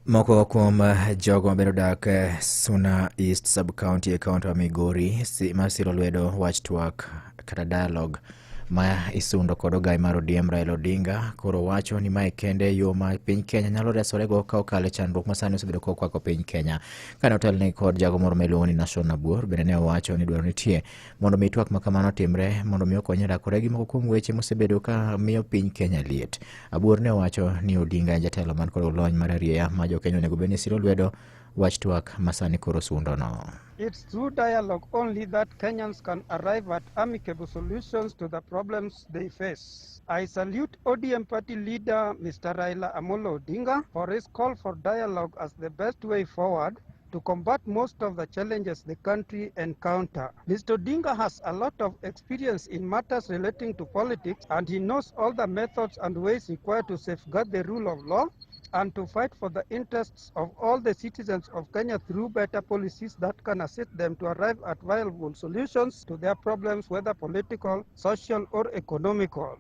Moko kuom jogo mabende odak Suna East Sub-County e kaunti ma Migori masiro lwedo wach twak kata dialogue ma isundo kod ogai mar ODM Raila Odinga koro wacho ni mae kende yo ma piny Kenya nyalo resorego ka okalo e chandruok ma sani osebedo kokwako piny Kenya. Kane otelne kod jago moro ma iluongo ni Nashon Abuor bende ne owacho ni dwaro nitie mondo mi twak ma kamano otimre mondo mi okony e rakore gi moko kuom weche mosebedo ka miyo piny Kenya liet. Abuor ne owacho ni Odinga en jatelo man kod lony mar arieya ma jokenya onego bed ni siro lwedo wach twak ma sani koro sundono. It's through dialogue only that Kenyans can arrive at amicable solutions to the problems they face. I salute ODM party leader Mr. Raila Amolo Odinga for his call for dialogue as the best way forward to combat most of the challenges the country encounter. Mr. Odinga has a lot of experience in matters relating to politics, and he knows all the methods and ways required to safeguard the rule of law and to fight for the interests of all the citizens of Kenya through better policies that can assist them to arrive at viable solutions to their problems, whether political, social, or economical.